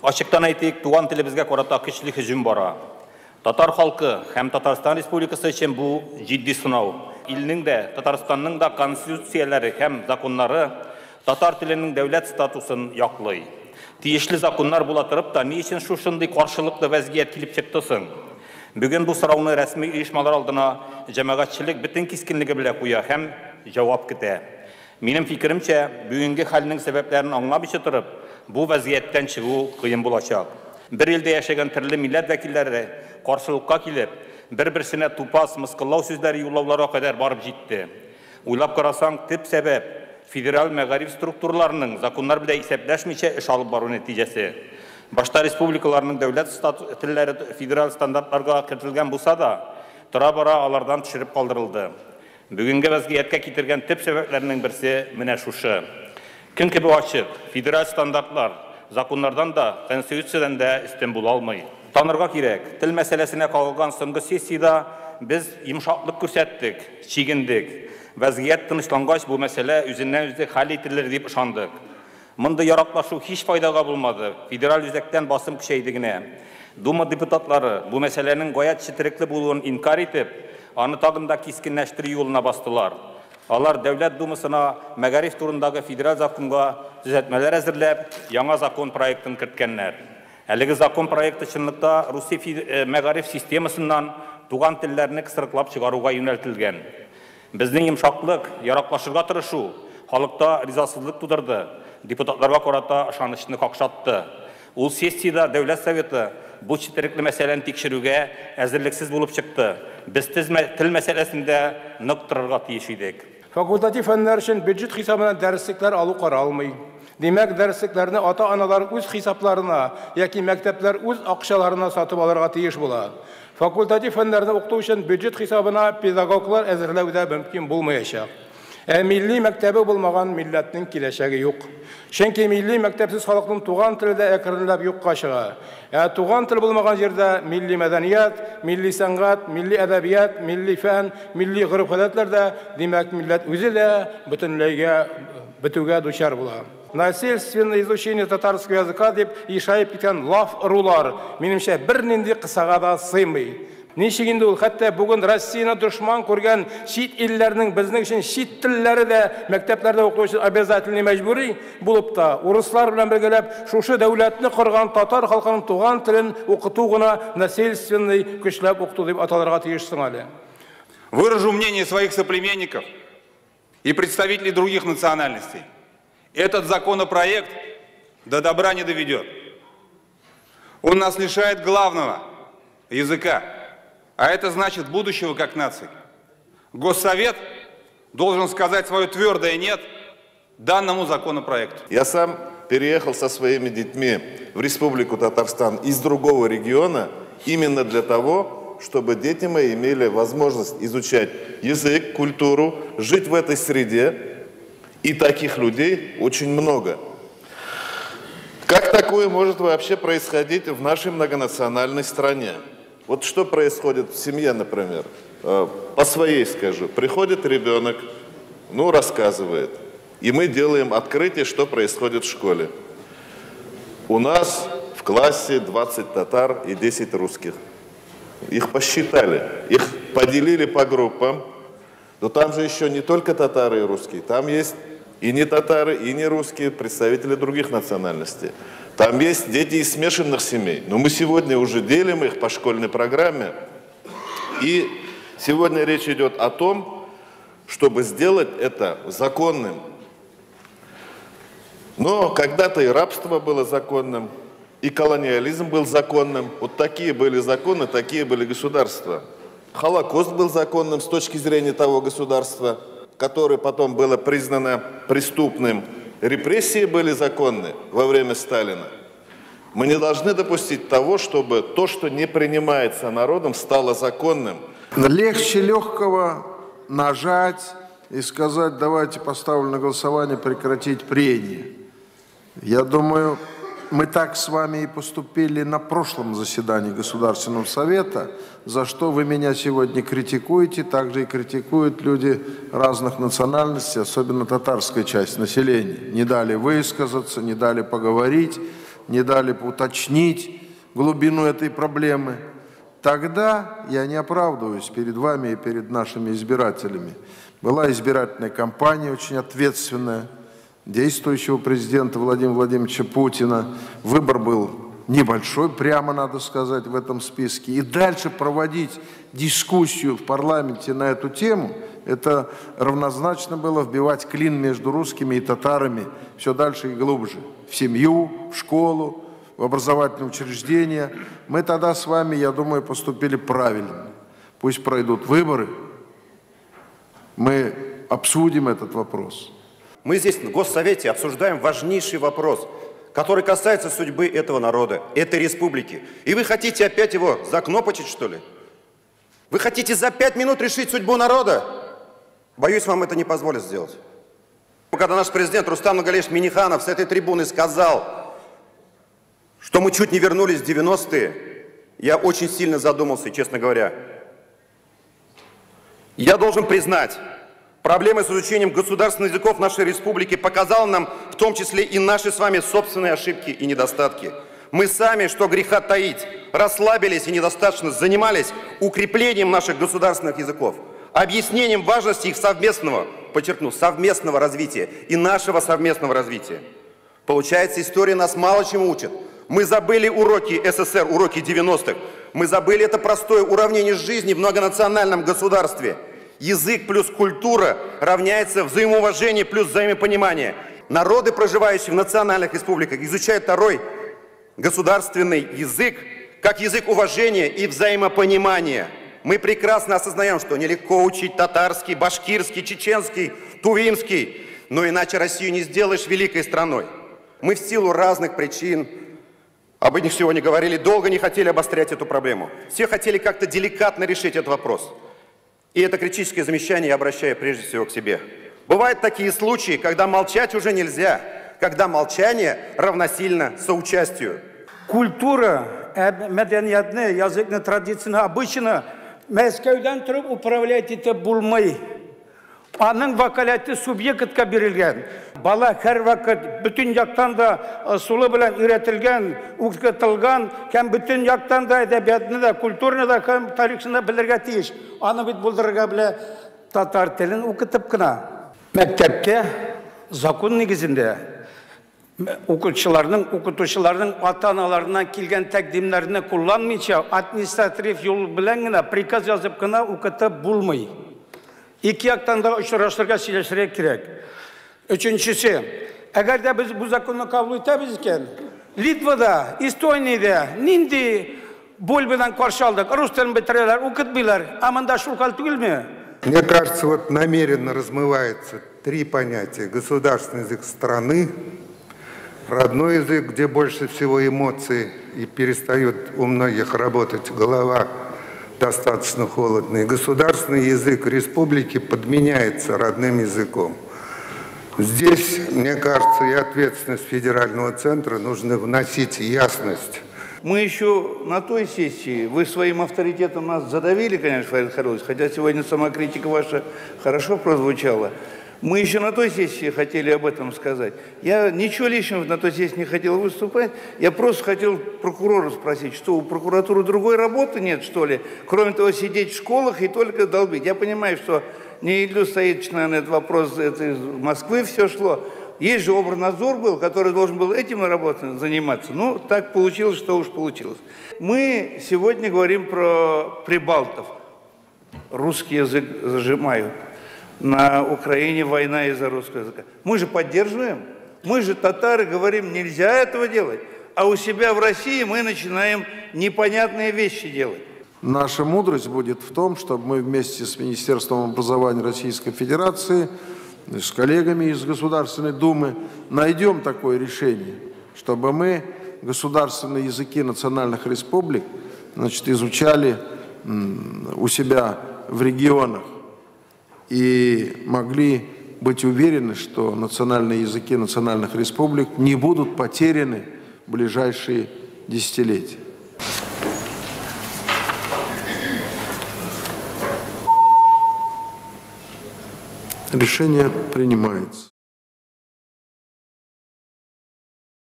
Ачыктан әйтик, туган телебезгә карата көчле һөҗүм бара. Татар халкы һәм Татарстан Республикасы өчен бу җитди сынау. Илнең дә, Татарстанның да конституцияләре һәм законнары татар теленең дәүләт статусын яклый. Тиешле законнар була торып та, ни өчен шушындый каршылыклы вәзгыять килеп чыкты соң? Бүген бу сорауны рәсми оешмалар алдына җәмәгатьчелек бөтен кискенлеге белән куя һәм җавап көтә. Минем фикеремчә, бүгенге хәлнең сәбәпләрен аңламыйча торып, бу вәзгыятьтән чыгу кыен булачак. Бер илдә яшәгән төрле милләт вәкилләре каршылыкка килеп, бер-берсенә тупас, мыскыллау сүзләре юллауларга кадәр барып җитте. Уйлап карасаң, төп сәбәп федераль мәгариф структураларының законнар белән исәпләшмичә эш алып бару нәтиҗәсе. Башта республикаларның дәүләт телләре федераль стандартларга кертелгән булса да, тора-бара алардан төшереп калдырылды. Бүгенге вәзгыятькә китергән төп сәбәпләрнең берсе менә шушы. Көн кебек ачык, федераль стандартлар законнардан да, конституциядән дә өстен була алмый. Танырга кирәк, тел мәсьәләсенә кагылган соңгы сессиядә без йомшаклык күрсәттек, чигендек. Вәзгыять тынычлангач, бу мәсьәлә үзеннән-үзе хәл ителер дип ышандык. Мондый яраклашу һич файдага булмады, федераль үзәктән басым көчәйде генә. Дума депутатлары бу мәсьәләнең гаять четерекле булуын инкарь итеп, аны тагын да кискенләштерү юлына бастылар. Алар Дәүләт Думасына мәгариф турындагы федераль законга төзәтмәләр әзерләп, яңа закон проектын керткәннәр. Әлеге закон проекты чынлыкта Русия мәгариф системасыннан туган телләрне кысрыклап чыгаруга юнәлтелгән. Безнең йомшаклык, яраклашырга тырышу халыкта ризасызлык тудырды, депутатларга карата ышанычны какшатты. Ул сессиядә Дәүләт Советы бу четерекле мәсьәләне тикшерүгә әзерлексез булып чыкты. Без тел мәсьәләсендә нык торырга тиеш идек. Факультатив фәннәр өчен бюджет хисабына дәреслекләр алу каралмый. Димәк, дәреслекләрне ата-аналар үз хисапларына яки мәктәпләр үз акчаларына сатып алырга тиеш була. Факультатив фәннәрне укыту өчен бюджет хисабына педагоглар әзерләү дә мөмкин булмаячак. Ә милли мәктәбе булмаган милләтнең киләчәге юк. Чөнки милли мәктәпсез халыкның туган теле дә әкренләп юкка чыга. Ә туган тел булмаган җирдә милли мәдәният, милли сәнгать, милли әдәбият, милли фән, милли гореф-гадәтләр дә, димәк, милләт үзе дә бөтенләйгә бетүгә дучар була. Насильственное изучение татарского языка дип ишаеп киткән лаф ырулар, минемчә, бернинди кысага да сыймый. Ничек инде ул, хәтта бүген Россияне дошман күргән чит илләрнең безнең өчен чит телләре дә мәктәпләрдә укыту өчен обязательный мәҗбүри булып та, урыслар белән бергәләп шушы дәүләтне корган татар халкының туган телен укыту гына насильственный көчләп укыту дип аталырга тиеш соң әле. Выражу мнение своих соплеменников и представителей других национальностей. Этот законопроект до добра не доведет. Он нас лишает главного – языка. А это значит будущего как нации. Госсовет должен сказать свое твердое «нет» данному законопроекту. Я сам переехал со своими детьми в Республику Татарстан из другого региона именно для того, чтобы дети мои имели возможность изучать язык, культуру, жить в этой среде. И таких людей очень много. Как такое может вообще происходить в нашей многонациональной стране? Вот что происходит в семье, например? По своей скажу. Приходит ребенок, ну, рассказывает. И мы делаем открытие, что происходит в школе. У нас в классе 20 татар и 10 русских. Их посчитали, их поделили по группам. Но там же еще не только татары и русские, там есть и не татары, и не русские, представители других национальностей. Там есть дети из смешанных семей. Но мы сегодня уже делим их по школьной программе. И сегодня речь идет о том, чтобы сделать это законным. Но когда-то и рабство было законным, и колониализм был законным. Вот такие были законы, такие были государства. Холокост был законным с точки зрения того государства, которое потом было признано преступным. Репрессии были законны во время Сталина. Мы не должны допустить того, чтобы то, что не принимается народом, стало законным. Легче легкого нажать и сказать, давайте поставлю на голосование прекратить прения. Я думаю, мы так с вами и поступили на прошлом заседании Государственного Совета, за что вы меня сегодня критикуете, также и критикуют люди разных национальностей, особенно татарская часть населения. Не дали высказаться, не дали поговорить, не дали уточнить глубину этой проблемы. Тогда я не оправдываюсь перед вами и перед нашими избирателями. Была избирательная кампания очень ответственная действующего президента Владимира Владимировича Путина. Выбор был небольшой, прямо надо сказать, в этом списке. И дальше проводить дискуссию в парламенте на эту тему, это равнозначно было вбивать клин между русскими и татарами все дальше и глубже. В семью, в школу, в образовательные учреждения. Мы тогда с вами, я думаю, поступили правильно. Пусть пройдут выборы, мы обсудим этот вопрос. Мы здесь, в Госсовете, обсуждаем важнейший вопрос, который касается судьбы этого народа, этой республики. И вы хотите опять его закнопочить, что ли? Вы хотите за 5 минут решить судьбу народа? Боюсь, вам это не позволят сделать. Когда наш президент Рустам Нургалиевич Минниханов с этой трибуны сказал, что мы чуть не вернулись в 90-е, я очень сильно задумался, честно говоря. Я должен признать, проблемы с изучением государственных языков нашей республики показала нам в том числе и наши с вами собственные ошибки и недостатки. Мы сами, что греха таить, расслабились и недостаточно занимались укреплением наших государственных языков, объяснением важности их совместного, подчеркну, совместного развития и нашего совместного развития. Получается, история нас мало чему учит. Мы забыли уроки СССР, уроки 90-х. Мы забыли это простое уравнение жизни в многонациональном государстве. Язык плюс культура равняется взаимоуважение плюс взаимопонимание. Народы, проживающие в национальных республиках, изучают второй государственный язык как язык уважения и взаимопонимания. Мы прекрасно осознаем, что нелегко учить татарский, башкирский, чеченский, тувинский, но иначе Россию не сделаешь великой страной. Мы в силу разных причин, об них сегодня говорили, долго не хотели обострять эту проблему. Все хотели как-то деликатно решить этот вопрос. И это критическое замечание я обращаю прежде всего к себе. Бывают такие случаи, когда молчать уже нельзя, когда молчание равносильно соучастию. Культура, мәдәниятне, языкны, традицияне, обычно Мәскәүдән торып управлять итеп булмый. Аның вәкаләте субъектка бирелгән. Бала һәрвакыт бөтен яктан да ысулы белән өйрәтелгән, укытылган һәм бөтен яктан да әдәбиятны да, культурны да һәм тарихны да белергә тиеш. Аны бит булдырырга белә татар телен укытып кына. Мәктәпкә закон нигезендә укытучыларның, укытучыларның ата-аналарыннан килгән тәкъдимнәрне кулланмыйча, административ юл белән генә приказ язып кына укытып булмый. Ике яктан да очрашырга, сөйләшергә кирәк. Өченчесе, әгәр дә без бу законны кабул итәбез икән, Литвада, Эстониядә нинди боль белән каршы алдык? Рус телен бетерәләр, укытмыйлар. Ә монда шул хәл түгелме? Мне кажется, вот намеренно размывается три понятия: государственный язык страны, родной язык, где больше всего эмоций и перестает у многих работать голова, достаточно холодно. И государственный язык республики подменяется родным языком. Здесь, мне кажется, и ответственность федерального центра, нужно вносить ясность. Мы еще на той сессии, вы своим авторитетом нас задавили, конечно, Фарид Халилович, хотя сегодня самокритика ваша хорошо прозвучала. Мы еще на той сессии хотели об этом сказать. Я ничего лишнего на той сессии не хотел выступать. Я просто хотел прокурора спросить, что у прокуратуры другой работы нет, что ли, кроме того, сидеть в школах и только долбить. Я понимаю, что не Ильдус Саидович, наверное, этот вопрос, это из Москвы все шло. Есть же Обрнадзор был, который должен был этим работать, заниматься. Ну, так получилось, что уж получилось. Мы сегодня говорим про прибалтов. Русский язык зажимают. На Украине война из-за русского языка. Мы же поддерживаем. Мы же, татары, говорим, нельзя этого делать. А у себя в России мы начинаем непонятные вещи делать. Наша мудрость будет в том, чтобы мы вместе с Министерством образования Российской Федерации, с коллегами из Государственной Думы найдем такое решение, чтобы мы государственные языки национальных республик, значит, изучали у себя в регионах и могли быть уверены, что национальные языки национальных республик не будут потеряны в ближайшие десятилетия. Решение принимается.